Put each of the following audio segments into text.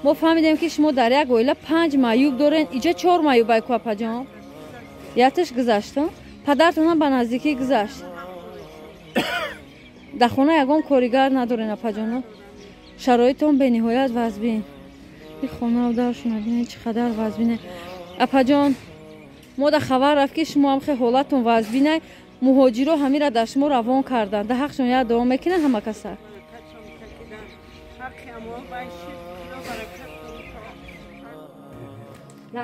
Мо фаҳмидем, ки шумо дар як оила панҷ маъюб дорен. Иҷа чор маъюб ай ку, апаҷон. Яташ гузашт, падартонам ба наздикӣ гузашт. Дар хона ягон коригар надорен, апаҷоно? Шароитон бениҳоят вазбин. И хонау даршона бинед, чӣ қадар вазбине. Апаҷон, мо да хабар рафт, ки шумо ҳам хе ҳолатон вазбинай. Муҳоҷиро ҳамира дар шумо равон карданд. Да ҳақшон як дуо мекунанд ҳама каса.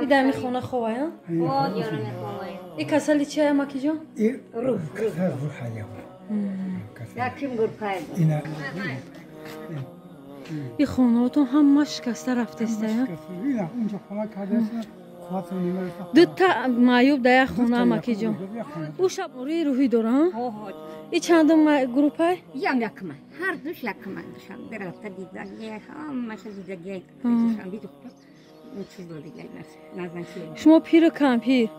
И дар ми хона ховая? И касали чи, амакиҷон? И хонаотон ҳама шикаста рафтестая. Дута маъюб дар як хона, амакиҷон. Ӯ шабории рӯҳӣ дора? И чандум группай? Ям якма. Ҳар душ якма. Душанбе рафта дидагия, ҳамаша дидагия. Душанбе духтур. Шумо пиру кампир.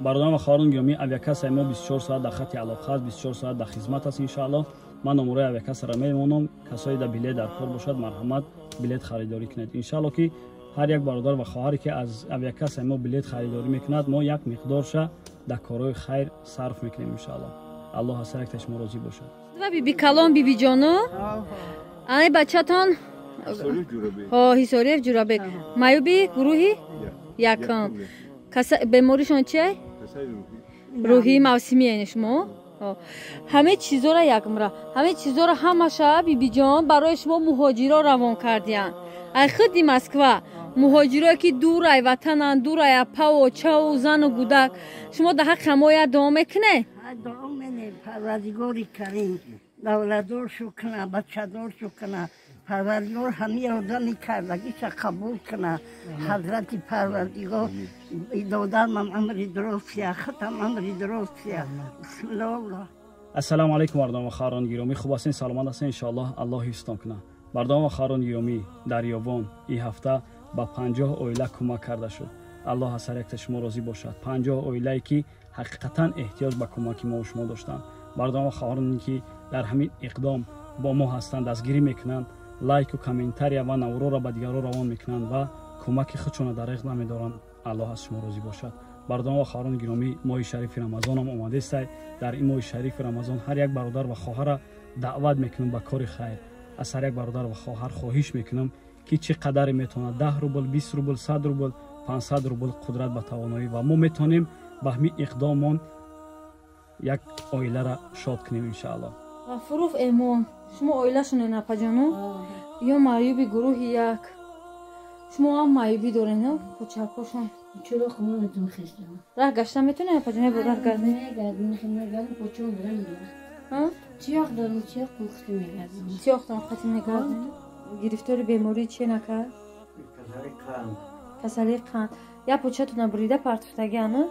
Бародарон ва хоҳарон гиромӣ, авиакассаи мо 24 соат дар хати алоқа аст, 24 соат дар хизмат аст, иншааллоҳ. Ман номурои авиакассаро мемонам. Касое дар билет дар кор бошад, марҳамат, билет харидорӣ кунед. Иншааллоҳ, ки ҳар як бародар ва хоҳаре, ки аз авиакассаи мо билет харидорӣ мекунад, мо як миқдорша дар корҳои хайр сарф мекунем, иншааллоҳ. Аллоҳ аз ҳар яктаи шумо розӣ бошад. Ва биби калон, бибиҷону, ани бачатон Ҳисориев Ҷурабек, маъюби гурӯҳи якум. Беморишон чиай? Рӯҳии мавсимӣ. Яъне шумо ҳамаи чизора якмра, ҳамаи чизора ҳамаша, бибиҷон, барои шумо муҳоҷиро равон кардиянд. Ай худи Москва, муҳоҷирое, ки дур ай ватананд, дур ай апаву очаву зану гудак. Шумо дар ҳаққи ҳамо як дуо мекунед? Дуо менем, Парвардигори карим давладоршу куна, бачадоршу куна. Парвардигор ҳамаи одами кардагиша қабул куна. Ҳазрати Парвардигор додармам амри дуростия, хатам амри дуростия. Бисмиллоҳ. Ассалому алайкум, бародарон ва хоҳарон гиромӣ. Хуб ҳастен, саломат ҳастен, иншоаллоҳ. Аллоҳ ҳифзтон кунад. Бародарон ва хоҳарон гиромӣ, дарёвон ин ҳафта ба 50 оила кӯмак карда шуд. Аллоҳ аз ҳар якта шумо розӣ бошад. 50 оилае, ки ҳақиқатан эҳтиёҷ ба кӯмаки мо шумо доштанд. Бародарон ва хоҳароне, ки дар ҳамин иқдом бо мо ҳастанд, дастгирӣ мекунанд, лайку комментария ва навороро ба дигарон равон мекунанд ва кӯмаки худшонро дариқ намедоранд, Аллоҳ аз шумо розӣ бошад. Бародарон ва хоҳарони гиромӣ, моҳи шарифи Рамазонам омадестай. Дар ин моҳи шарифи Рамазон ҳар як бародар ва хоҳарра даъват мекунам ба кори хайр. Аз ҳар як бародар ва хоҳар хоҳиш мекунам, ки чӣ қадаре метавонад: 10 рубл, 20 рубл, 100 рубл, 500 рубл, қудрат ба тавоноӣ, ва мо метавонем ба ҳамин иқдомон як оиларо шод кунем, иншааллоҳ. Ғафуров Эмон, шумо оилашонен, апаҷону? Ё маъюби гурӯҳи як. Шумо ҳам маъюбӣ дорен, почакошон? Раҳ гашта метонед, апаҷон? Раҳ гардем? Тиёқ дорам, қати мегардем. Гирифтори бемории че накард? Касалии қанд. Як початона бурида партуфтагиану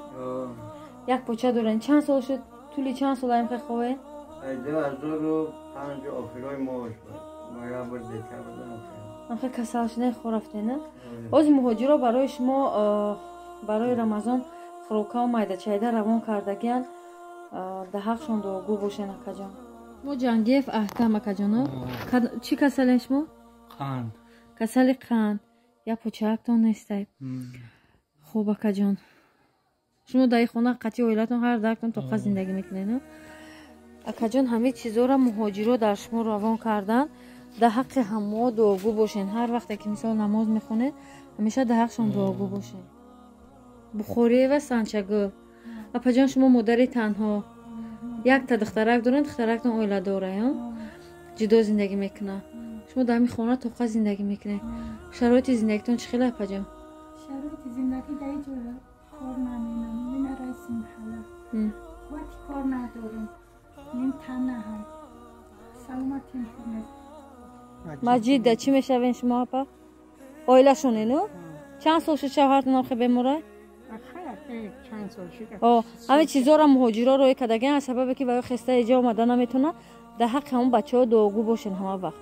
як поча дорен. Чанд сол шуд, тӯли чанд сол аим хе хове? 2005 охирои моҳ буд, ноябр, декабр. Амхе касал шудаи, хо рафтена. Бози муҳоҷиро барои шумо барои Рамазон хӯрокао майдачайда равон кардагиянд. Дар ҳақшон дуогӯ бошен, акаҷон. Шумо Ҷангиев Аҳкам, акаҷоно? Чӣ касален шумо? Қанд. Касали қанд, як почаактон нестай. Хуб, акаҷон, шумо дар ин хона қатъи оилатон ҳар дартон тоқа зиндагӣ мекунед? Акаҷон, ҳамаи чизоро муҳоҷиро дар шумо равон карданд. Дар ҳаққи ҳамо дуогӯ бошен. Ҳар вақте ки, мисол, намоз мехонед, ҳамеша дар ҳақшон дуогӯ бошен. Бухориева Санчагул, апаҷон, шумо модари танҳо, якта духтарак дорен. Духтарактон оиладора, ҷудо зиндагӣ мекунад. Шумо дар ҳамин хона тоқа зиндагӣ мекунед. Шароити зиндагитон чӣ хел, апаҷон? Шароити зиндагӣ дар ин ҷо кор намекунам. Мина раиси маҳалла. Қуввати кор надорем. Ним танаҳам. Саломатим хуб нест. Маҷида, чӣ мешавен шумо, апа? Оилашонену? Чанд сол шуд шавҳартон охи бемора? Ҳамин чизоро муҳоҷиро роӣ кардагиан, аз сабабе ки ваё хеста иҷа омада наметавонад. Дар ҳаққи ҳамон бачаҳо дуогӯ бошен ҳама вақт.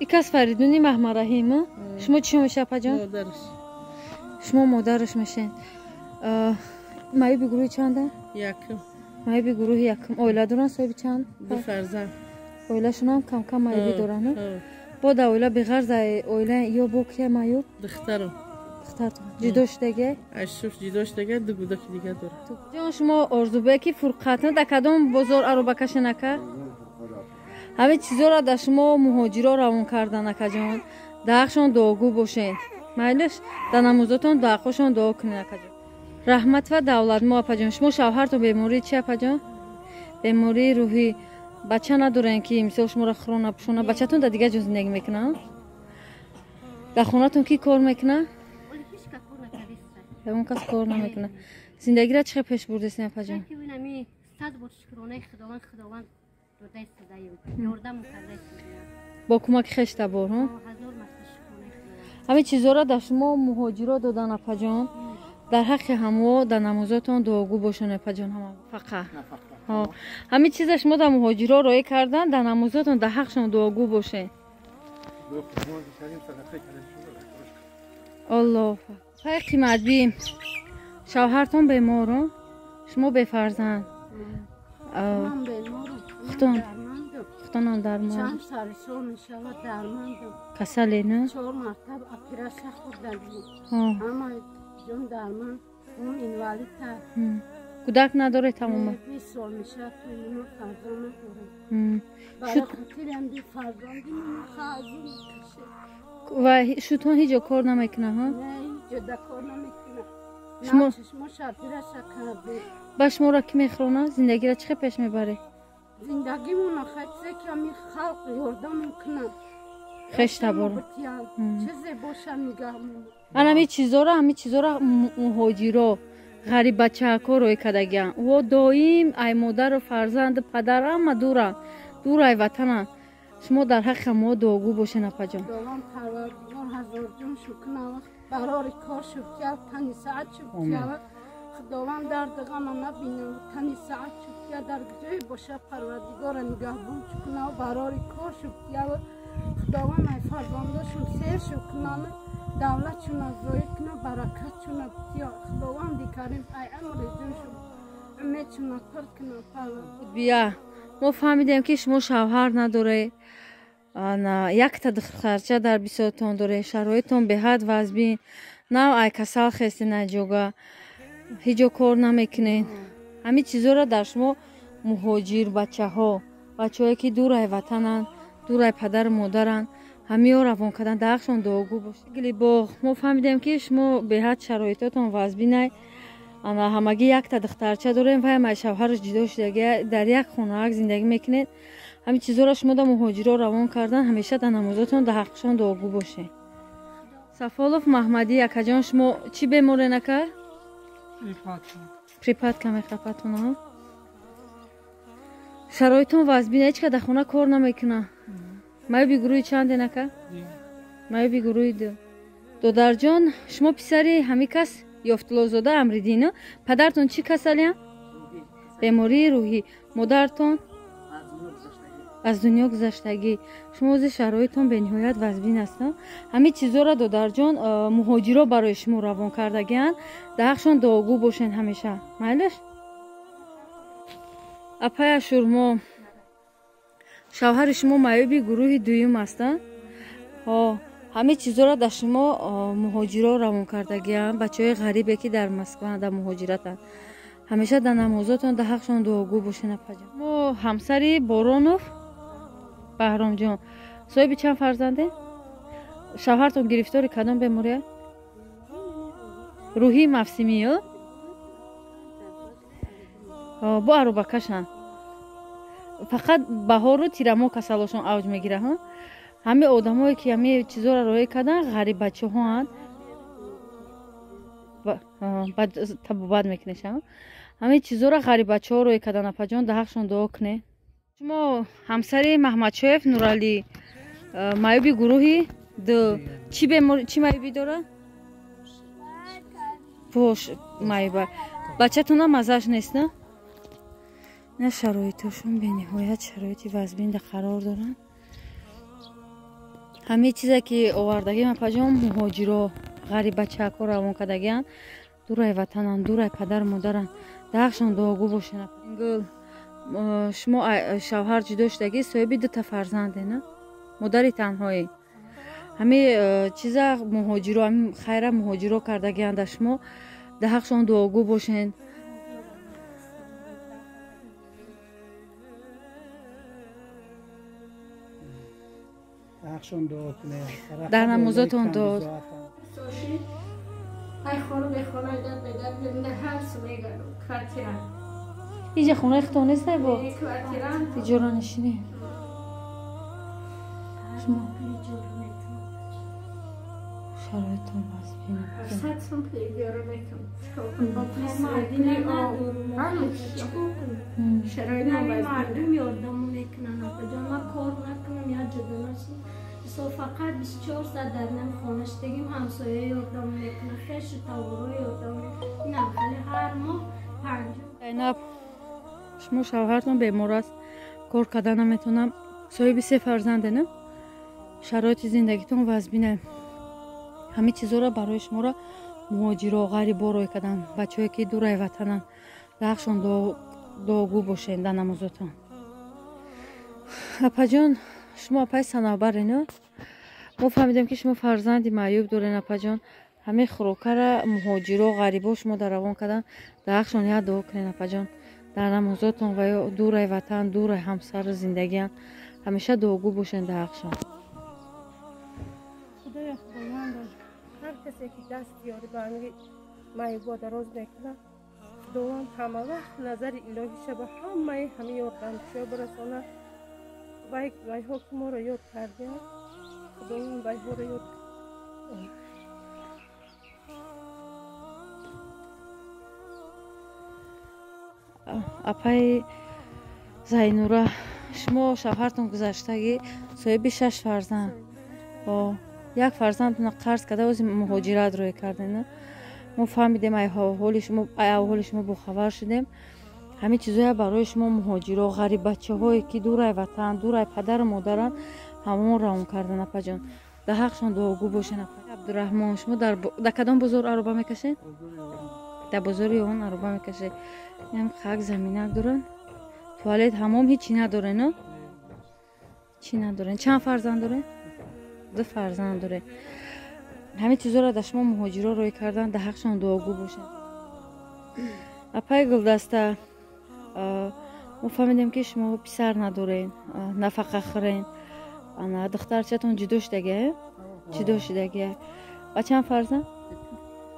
И кас Фаридуни Маҳмараҳим. Шумо чӣ меша, апаҷон? Шумо модараш мешен. Маъюби гурӯҳи чанда? Якум. Маъюби гурӯҳи якум. Оила доранд, соҳиби чанд? Ду фарзанд. Оилашонам кам-кам маъюбӣ доранд. Бо дар оила беғарз оила ё бо кия маъюб? Духтарам. Духтартон ҷудо шудагӣ? Ашуф ҷудо шудагӣ, ду кӯдаки дига дорад. Ҷон, шумо Орзубеки Фурқат дар кадом бозор аробакашен ака? Ҳамин чизоро дар шумо муҳоҷиро равон кардан, акаҷон. Дар ҳақшон дуогӯ бошед. Майлиш, дар намозотон дар ҳаққошон дуо кунед, акаҷон. Раҳмат ва давлатмо, апаҷон. Шумо шавҳартон бемории чи, апаҷон? Бемории рӯҳӣ. Бача надорен ки мисол шуморо хӯрона пӯшона? Бачатон дар дигар ҷо зиндагӣ мекунад? Дар хонатон ки кор мекунад? Ягон кас кор намекунад. Зиндагиро чӣ хел пеш бурдесен, апаҷон? Бо кӯмаки хештабор. Ҳамин чизҳоро дар шумо муҳоҷиро додан, апаҷон. Дар ҳаққи ҳамо дар намозотон дуогӯ бошон, апаҷон. Ҳама фақа ҳамин чиза шумо дар муҳоҷиро роӣ кардан, дар намозотон дар ҳақшон дуогӯ бошед. Аллоҳ пай қиматбӣ. Шавҳартон бемору, шумо бефарзанд. Хутонам дарманд. Касале на? Кӯдак надоред тамоман? Ва шутон ҳеҷ ҷо кор намекунад? Ба шуморо кӣ мехӯронад? Зиндагиро чӣ хел пеш мебаред? Зиндагимона хачзе ки ами халқ ёрдам мекунад. Хештабор. Чизе боша нигаҳмон. Ана ҳамин чизоро муҳоҷиро, ғариббачаҳако роӣ кардагианд. Во доим ай модару фарзанду падар ҳама дуранд, дур ай ватананд. Шумо дар ҳаққи мо дуогӯ бошед, апаҷон. Худованд Парвардигор ҳазорҷон шукр вақт барори кор шуд, тани саат шуд. Худованд дарди ғама набинам, тани саат шуд, дар ҷое боша Парвардигора нигаҳбон кунав, барори кор шуд. Худованд ай фарзандошон сер шуд кунам, давлатшона зоид кунав, баракатшона бития. Худованди карим ай амри ҷон шуд, умедшона пур кунав. Бия, мо фаҳмидем ки шумо шавҳар надоред, якта духтарча дар бисотон доред, шароитон беҳад вазбин, нав ай касал хестен, ай ҷога ҳеҷ ҷо кор намекунед. Ҳамин чизоро дар шумо муҳоҷир бачаҳо, бачаҳое ки дур ай ватананд, дур ай падару модаранд, ҳамиҳо равон кардан. Дар ҳақшон дуогӯ бошед. Гилибоғ, мо фаҳмидем ки шумо беҳад шароитотон вазбинай, ана ҳамагӣ якта духтарча дорем, вай ай шавҳараш ҷудо шудагӣ, дар як хонаак зиндагӣ мекунед. Ҳамин чизоро шумо дар муҳоҷиро равон кардан, ҳамеша дар намозотон дар ҳаққшон дуогӯ бошед. Сафолов Маҳмадӣ, акаҷон, шумо чӣ беморен, ака? Припадка мехапатон. Шароитон вазбин, ҳеҷ ка дар хона кор намекунад. Маъюби гурӯҳи чанден, ака? Маъюби гурӯҳи ду. Додарҷон, шумо писари ҳамин кас Ёфтуллозода Амриддин. Падартон чӣ касалиян? Бемории рӯҳӣ. Модартон аз дунё гузаштагӣ. Шумо ози шароитон бениҳоят вазбин аст. Ҳамин чизоро, додарҷон, муҳоҷиро барои шумо равон кардагианд. Дар ҳақшон дуогӯ бошед ҳамеша. Майлиш? Апай Ашурмо, шавҳари шумо маъюби гурӯҳи дуюм ҳастанд. Ҳамин чизоро дар шумо муҳоҷиро равон кардагианд, бачаҳои ғарибе ки дар Москва дар муҳоҷиратанд. Ҳамеша дар намозотон дар ҳақшон дуогӯ бошед, апаҷон. Мо ҳамсари Боронов Баҳромҷон, соҳиби чанд фарзанде? Шавҳартон гирифтори кадом бемория? Рӯҳии мавсимӣ. Бо аробакашанд. Фақат баҳору тирамо касалошон авҷ мегирад. Ҳамин одамое ки ҳамин чизоро роӣ кардан, ғариббачаҳоанд, табобат мекунеша. Ҳамин чизоро ғариббачаҳо роӣ кардан, апаҷон, дар ҳақшон дуо кунед. Шумо ҳамсари Маҳмадшоев Нуралӣ, маъюби гурӯҳи ду. Чӣ бемор, чӣ маъюбӣ дорад? Пош маъюба. Бачатонам маззаш нест, на? На, шароитошон бениҳоят шароити вазбинда қарор доранд. Ҳамин чизе ки овардагим, апаҷон, муҳоҷиро, ғариббачаҳако равон кардагианд, дурай ватананд, дурай падару модаранд. Дар ҳақшон дуогӯ бошед. Гул, Шумо шавҳар ҷудо шудагӣ, соҳиби дута фарзанде, на? Модари танҳоӣ. Ҳами чиза муҳоҷиро, ҳами хайра муҳоҷиро кардагианд дар шумо, дар ҳақшон дуогӯ бошен. Дар намозотон дуо. Иҷа хонаи худтон нестай бо? Иҷоранишинӣ. Шумо шароитон вазбин. Мардум ёрдаму мекунанд, апаҷон. Ман кор накунам, як ҷудо наши. Мисол фақат 24 соат дар нам хона шудагим, ҳамсоя ёрдам мекунад, хешу таворо ёрдам мекунад. Инам хеле ҳар моҳ 50. Зайнаб, шумо шавҳартон бемор аст, кор карда наметавонам. Соҳиби се фарзанде, на? Шароити зиндагитон вазбине. Ҳамин чизоро барои шуморо муҳоҷиро, ғарибо рой карданд, бачаҳое ки дураи ватананд. Дар ҳақшон дуогӯ бошед дар намозотон. Апаҷон, шумо апаи Санавбаре, на? Мо фаҳмидем ки шумо фарзанди маъюб дорен, апаҷон. Ҳамин хӯрокара муҳоҷиро, ғарибо шумо дар равон карданд, дар ҳақшон як дуо кунед, апаҷон. Дар намозотон ва ё дураи ватан, дураи ҳамсару зиндагианд, ҳамеша дуогӯ бошед дар ҳақшон. Худоё худовандо, ҳар касе ки даст ёри ба ҳамин маъюбо дароз мекунад, Худованд ҳама вақт назари илоҳиша ба ҳамаи ҳамин ёрдамчиҳо бирасонад. Вайҳо ки моро ёд кардианд, Худованд вайҳоро ёд. Апаи Зайнура, шумо шавҳартон гузаштагӣ, соҳиби 6 фарзанд. Як фарзандтонро қарз карда, ози муҳоҷират рӯй кардем. Мо фаҳмидем, аҳволи шумо бохабар шудем. Ҳамин чизоя барои шумо муҳоҷиро, ғариббачаҳое ки дурай ватан, дурай падару модаранд, ҳамон равон кардан, апаҷон. Дар ҳақшон дуогӯ бошен. Абдураҳмон, шумо дар кадом бозор ароба мекашед? Дар бозори Ёвон ароба мекашед. Ям хак заминак доранд, туалет, ҳамом ҳечи надорен, но? Чӣ надорен? Чанд фарзанд дорен? 2 фарзанд дорен. Ҳамин чизоро дар шумо муҳоҷиро рӯй кардан, дар ҳақшон дуогӯ бошед. Апаи Гулдаста, мо фаҳмидем ки шумо писар надорен, нафақа хӯрен. Ана духтарчатон ҷудо шудагия? Ҷудо шудагия. Ба чанд фарзанд?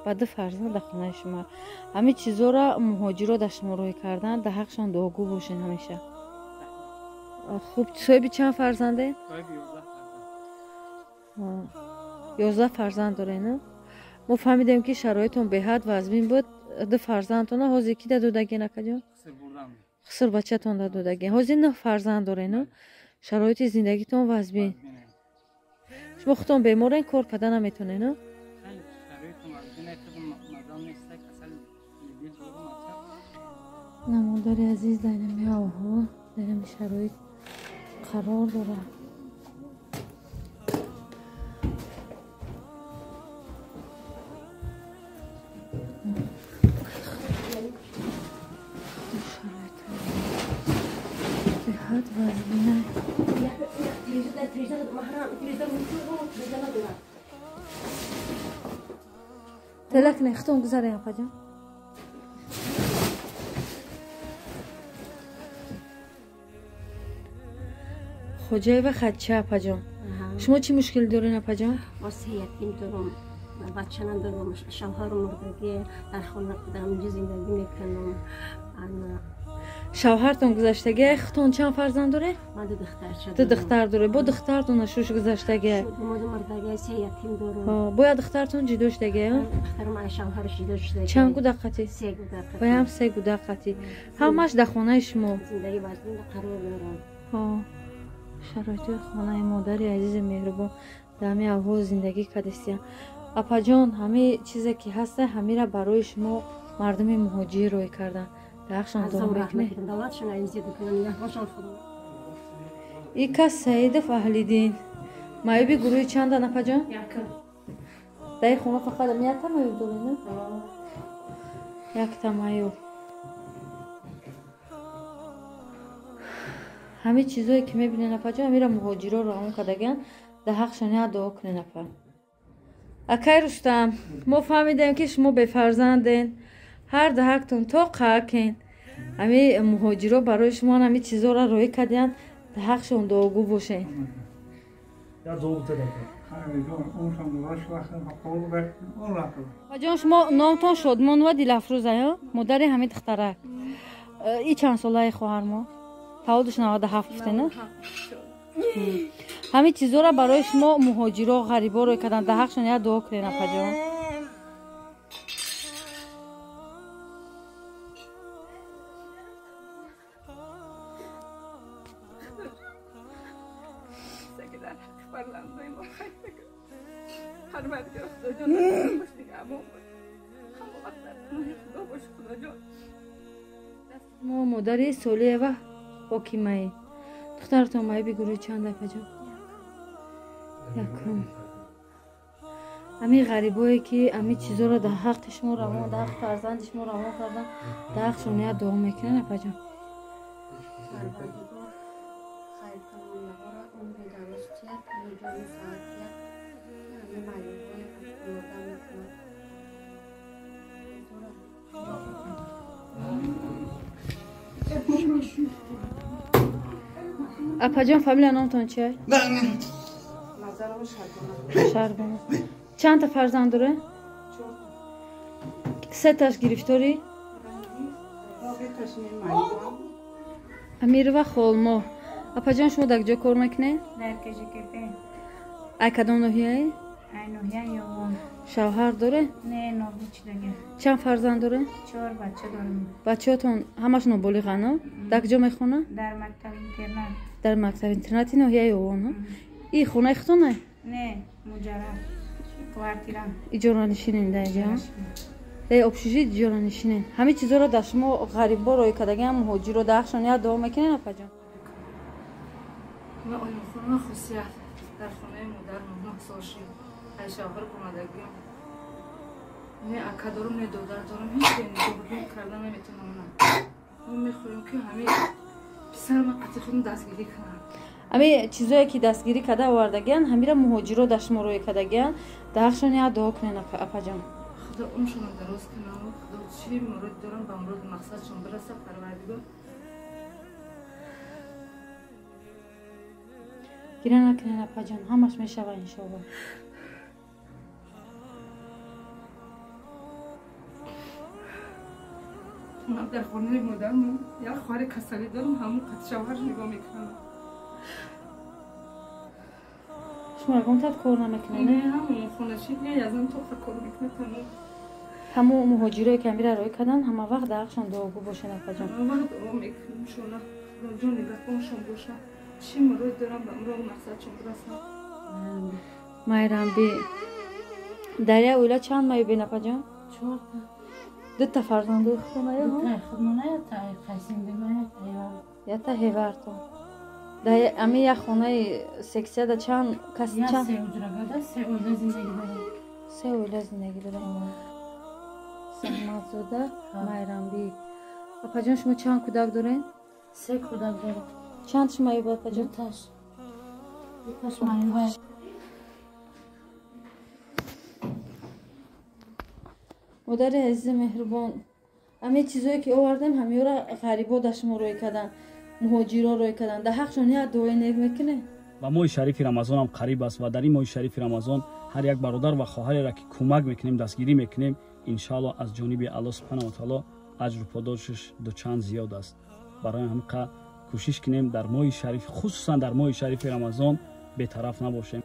Ба 2 фарзанд дар хонаи шумо. Ҳамин чизоро муҳоҷиро дар шумо рӯй кардан, дар ҳақшон дуогӯ бошед ҳамеша. Хуб, соҳиби чанд фарзанде? 11 фарзанд доред, на? Мо фаҳмидем ки шароитон беҳад вазмин буд. 2 фарзандтона ҳозир ки дадодаген, акаҷон? Хусур бачатон дадодаген. Ҳозир 9 фарзанд доред, на? Шароити зиндагитон вазмин. Шумо худтон беморен, кор карда наметонед, на? На модари азиз дар инами аҳвол, дар инами шароит қарор дорад. Беҳад вазмина. Телак не, худтон гузарем, апаҷон. Хоҷаева Хадича, апаҷон. Шумо чӣ мушкил дорен, апаҷон? Мо се ятим дорам, бача надорам, шавҳару мурдагӣ, дар хона дар ҳаминҷо зиндагӣ мекунам. Шавҳартон гузаштагӣ, худтон чанд фарзанд доред? Ман 2 духтарча дорам. 2 духтар доред. Бо духтартон шуш гузаштагӣ? Мурдагӣ, се ятим дорам. Бояд духтартон ҷудо шудагӣ? Духтарам аз шавҳараш ҷудо шудагӣ. Чанд кӯдак қатӣ? 3 кӯдак қатӣ. Баям 3 кӯдак қатӣ. Ҳамаш дар хонаи шумо? Зиндагӣ вазмин қарор дорам. Шароити хонаи модари азизи меҳрубон дар ҳамин аҳвол зиндагӣ кардистия. Апаҷон, ҳамин чизе ки ҳаста, ҳамира барои шумо мардуми муҳоҷир рӯй карданд. Дар ҳақшон дуо мекунед. И кас Саидов Аҳлиддин, маъюби гурӯҳи чандан, апаҷон? Дар ин хона фақат якта маъюб доред, на? Якта маъюб. Ҳамин чизое ки мебинен, апаҷон, ҳамира муҳоҷиро равон кардагиан, дар ҳақшон як дуо кунен, апа. Акай Рустам, мо фаҳмидем, ки шумо бефарзанден, ҳар даҳактон то қаъкен. Ҳами муҳоҷиро барои шумо ҳами чизоро роӣ кардиян, дар ҳақшон дуогӯ бошен. Апаҷон, шумо номтон Шодмонова Дилафрӯза, модари ҳамин духтарак. И чанд солаи хоҳар мо? Таваллудаш 97 гуфтена? Ҳамин чизоро барои шумо муҳоҷиро, ғарибо рӯй кардан, дар ҳақшон як дуо кунен, апаҷон. Мо модари Солиева Ҳокимаи. Духтаратон маиби гурӯҳи чанд, апаҷон? Якум. Ҳамин ғарибое ки ҳамин чизоро дар ҳаққи шумо равон, дар ҳаққи фарзанди шумо равон кардан, дар ҳаққшон як дуо мекунен, апаҷон. Апаҷон, фамилия номтон чия? Шарбона. Чандта фарзанд доре? Сеташ гирифторӣ? Амирова Холмо. Апаҷон, шумо дар куҷо кор мекунед? Дар КЖКП. Ай кадом ноҳияе? Ай ноҳияи Ёвон. Шавҳар доре? Не, нобуд шудага. Чанд фарзанд доре? 4 бача дорам. Бачаҳотон ҳамаш ноболиғанд? Дар куҷо мехонанд? Дар мактаби интернат. Дар мактаби интернати ноҳияи Ёвон. И хонаи худтон? Не, муҷаррад. Квартира. Иҷоранишинен дар инҷа? Э, общежит иҷоранишинен. Ҳамин чизоро дар шумо ғарибо роӣ кардагиам, муҳоҷиро, дар ҳақшон як дуо мекунен, апаҷон? Ман оилахона хусият дар хонаи модарам 9 сол шид. Ай шавҳар омадагиам. Не ака дорам, не додар дорам, ҳеҷ нигоҳубин карда наметавонам. Мо мехоҳем, ки ҳамин писарама қати худам дастгирӣ кунам. Ҳамин чизое ки дастгирӣ карда овардагиан, ҳамира муҳоҷиро дар шумо роӣ кардагиан, дар ҳақшон як дуо кунен, апаҷон. Худо умршонро дароз кунам, худо чӣ мурод дорам, ба муроду мақсадшон бираса, Парвардигор. Гиря накунен, апаҷон, ҳамаш мешава, иншоалло. Ман дар хонаи модарам як хоҳари касалӣ дорам, ҳамон қати шавҳарш нигоҳ мекунам. Шумо ягон тат кор намекунед? Не, ҳамон хонашин, не, язан тоқа кор мекунад, тамом. Ҳамон муҳоҷирое ки ҳамира роӣ кардан, ҳама вақт дар ҳақшон дуогӯ бошен, апаҷон. Ҳама вақт дуо мекунем шона. Худоҷон нигаҳбоншон боша. Чӣ мурод дорам, ба муроду мақсадшон бирасам. Майрамби, дар як оила чанд маёбен, апаҷон? 4та. Дута фарзандои худтон? Худмона, Қайсимбимая, Ята ҳевартон. Дар ҳамин як хонаи сексияда чанд кас? Чанд? Се ҳуҷрагада, се оила зиндагӣ дорем. Се оила зиндагӣ дорем. Саҳматзода Майрамби. Апаҷон, шумо чанд кӯдак доред? Се кӯдак дорем. Чанд маёб, апаҷон? Дуташ. Дуташ маёб. Модари азизи меҳрубон, ҳамин чизое ки овардем, ҳамиёра ғарибо дар шумо рӯй кардан, муҳоҷиро рӯй кардан, дар ҳақшон як дуои нек мекунед. Ва моҳи шарифи Рамазонам қариб аст ва дар ин моҳи шарифи Рамазон ҳар як бародар ва хоҳареро ки кӯмак мекунем, дастгирӣ мекунем, иншаалло аз ҷониби Аллоҳ субҳанаҳу ва таоло аҷру подошаш дучанд зиёд аст. Барои ҳамин кӯшиш кунем дар моҳи шариф, хусусан дар моҳи шарифи Рамазон бетараф набошем.